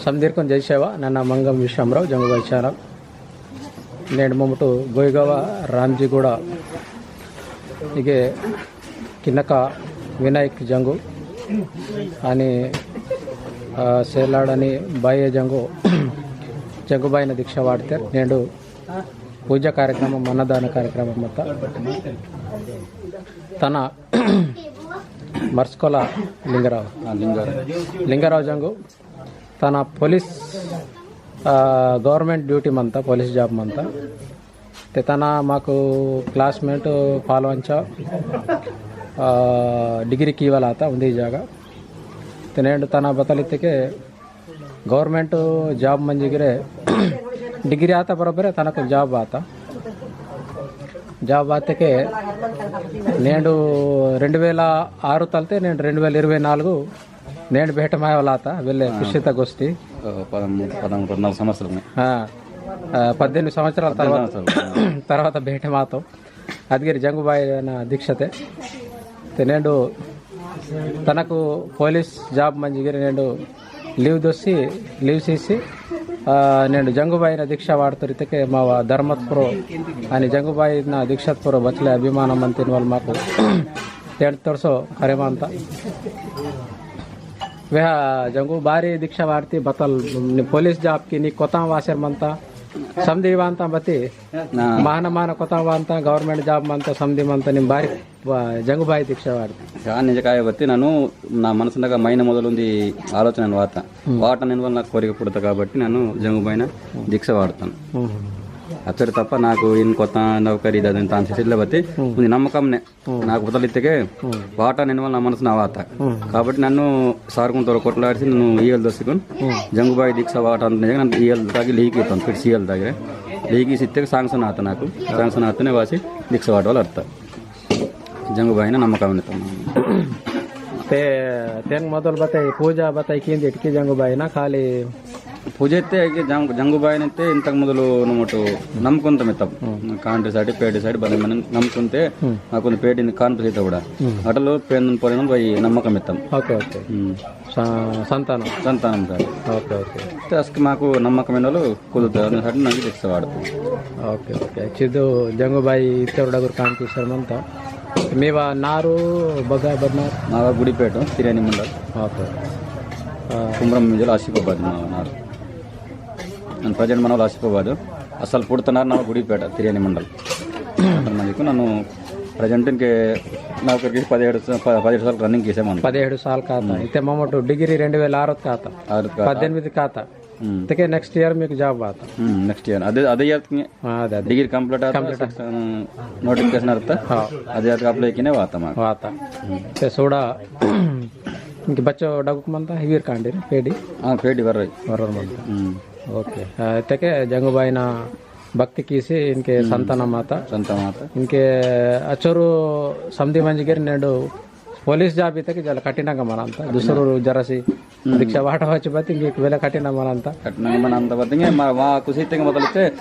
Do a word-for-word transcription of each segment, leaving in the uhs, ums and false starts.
समदीरकुन जय सेवा, नन्ना मंगम विश्रामराव, जंगुबाई channel। नेंड मम्मटु गोइगवा रामजीगुड़ा इगे किनका विनायक जंगु अनि, आ, सेलाडनी बाये जंगु जंगुबाईन दीक्षा वाड़तेर। नेंडु पूजा कार्यक्रम, अन्नदान कार्यक्रम मत्ता तना मर्सकोला लिंगराव। हाँ, लिंगराव। लिंगराव जंगु तना police, आ, government duty मंता, police job मंता। ते तना माकु classmate पालवंचा, आ, degree कीवाला आता उंदी जागा। ते नेंड तना बतलित्तेके government job मंजिगिरे degree आता बरोबरे तनकु job आता। Job आतेके नेंडु रेंडु वेला आरु तलते नेंडु रेंडु वेला इरवै नालुगु नेंडु भेट मायवाला आता वेले हाँ। कुशिता गोष्ठी। ओ, पदमूडु, पदमूडु, पद्नालुगु संवत्सरालु। हाँ। आ, पद्देनिमिदि संवत्सराल पद्देनिमिदि तरवात, संवत्सरालु। तरवात भेट मातो। अदिगिरे जंगुबाईन दीक्षते। ते नेंडु तनकु police job मंजिगिरे नेंडु leave दोसी, leave सीसी, आ, नेंडु जंगुबाईन दीक्षा वाड़तोर इत्तेके मावा धर्मतपुरो अनि जंगुबाईन दीक्षतपुरो बचले अभिमान मंता इनवाल माकु तेंड तोरसो खरे मंता। वेहा जंगु बारी दीक्षा वाड़ती बतल नि police job की नि कोता वासेर मंता समदी वांता बती ना। महान महान कोता वांता government job मंता समदी मंता निम बारी वा-, जंगुबाई दीक्षा वाड़ती। शान निजकाय बत्ती नन्नु ना मनसुनगा मैन मोदलुंदी आलोचन वाता। हम्म। वाटन इनवाल नाकु कोरिक पुड़ता काबट्टी नन्नु जंगुबाईन हम्म। दीक्षा वाड़तान। हम्म। अच्चोरे तप्पा नाकु इन कोता नौकरी दादन तान सिसिल्ले बत्ती हम्म। उंदी नम्मकमने हम्म। नाकु बतल इत्तेके हम्म। वाटन इनवाल ना मनसुन वाता। हम्म। काबट्टी नन्नु सारकुन तोर कोटलाडसी नन्नु ईएल दोसिकुन हम्म। जंगुबाई दीक्षा वाटन ने जगन ईएल तागी लिहिकी तन फिर सीएल तागी लिहिकी सित्तेके sanction आता नाकु। Sanction आतने वासी दीक्षा वाटवाल अर्थ। जंगुबाईन नम्मकम इत्तम। ते तेंग मोदल बताई, पूजा बताई कींदी इटकी जंगुबाईन खाली पूजा इत्ते इगे जंग-, जंगुबाईन इत्ते इंतक मोदलु नमोटु नम्मकुंतम इत्तम। हम्म। कांटे साटी, पेटी साटी बने मन नम्मकुंते, हम्म। माकुन पेटी कांटे सीता उड़ा। हम्म। अटलो पेन पोरेन बाई नम्मकम इत्तम। OK, OK। हम्म। सा-, संतानम। संतानम साटी। OK, OK। ते अस्क माकु नम्मकम इन्नोलु कुदुता, अदन साटी नंगी दीक्षा वाड़ता। OK, OK। चिदु जंगुबाई इत्तोर डगुर काम कीसर मंता। मीवा नारू बगा बदनार? नावा गुड़ीपेट, तिरियानी मंडल। OK। आ, कुमरम मिंजल आसिफाबाद नावा नारू। नन present मनवल आसिफाबाद। असल पुड़तनार नावा गुड़ीपेट, तिरियानी मंडल। असल मंजिकु नन्नु present इनके नौकरी की पदिहेडु स-, प-, पदिहेडु साल running कीसे मन। पदिहेडु साल काता। हम्म। इत्ते ममोटु degree रेंडु वेल आरोत काता। आरोत काता। पद्देनिमिदि काता। हम्म। तेके next year मीकु job वाता। हम्म, next year। अदे, अदे year तिंगे हाँ, अदे, अदे। Degree complete आता, complete six, आता। अ, notification आता। हाँ। अदे year apply किने वाता माक। वाता। हम्म। ते सोड़ा, इंके बच्चो डगुक मंता, हिवीर कांडीर, पेडी? हाँ, पेडी वर्रई। वर्रई मंता। हम्म। OK। अ, तेके जंगुबाईन भक्ति कीसी इंके हम्म। संतान माता। संतान माता। इंके अचोरु समदी मंजिगिर नेंडु Police job इत्तेके जरा कठिनंगा मनांता। कठिन। दुसरो जरासी हम्म। दीक्षा वाटा वाची बत्ती इंके वेले कठिनंगा मनांता। कठिनंगा मनांता बत्ती इंके मा-, मा कुसी इत्तेके मोदल इत्ते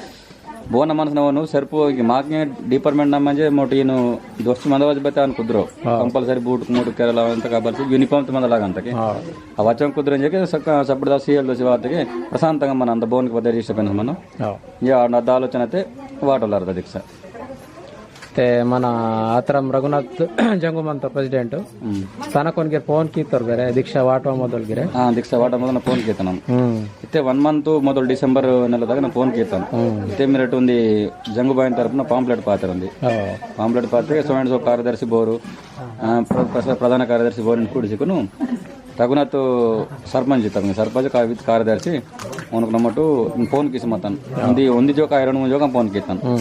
बोन मनसना वनु सेर्पु इंके माके department ना मंजे मोटी इनु दोस्ती मंदवाज बत्ती अन कुदरो। हाँ। Compulsory boot, moot केरला अंत काबर्सी uniform ते मंदलागा अंतके। हाँ। अवचन कुदरो इंजेके सक-, सब्बड़दा सीएल दोसी वातेके प्रशांतंगा मनांता बोन के बदे रिश्ते पेन मनो। हाँ। या ना दालोचनते वाटलारदा दीक्षा। ते मन आतरम रघुनाथ जंगु मंता president। हम्म। तनकुन गिर phone कीतोर बेरे, दीक्षा वाटवा मोदल गिरे। हाँ, दीक्षा वाटवा मोदल phone कीतनम। हम्म। इत्ते one month मोदल December नेला दाका ना phone कीतन। हम्म। इत्ते मीरटु उंदी जंगुबाईन तरपुन pamphlet पातेर उंदी। हाँ। Pamphlet पाते so and so कार्यदर्शी बोरु, आ, प्र-, प्र-, प्रधान कार्यदर्शी बोरु इनकुड़ी सिकुनु। रघुनाथ सरपंच तब सरपंच का वित कार्यदर्शी उनको नमटु phone कीसी मतन। हाँ। उंदी, उंदी जोका इरन जोका phone कीतन। हम्म।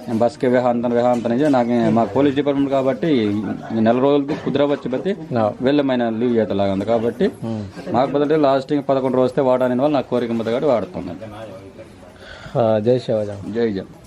बस के वेहांतन, वेहांतन जे नाके माकु police department काबट्टी, नेल रोजुलु कुदरवच्चु बत्ती, ना। वेल्ले मैना leave जेतलागा अंत काबट्टी, हम्म। माकु बदलते last इंके पदकोंडु रोजुते वाटा इनवाल ना कोरिक मत्त काबट्टी वाटतोम। हाँ, जय सेवा जंगु। जय जंगु।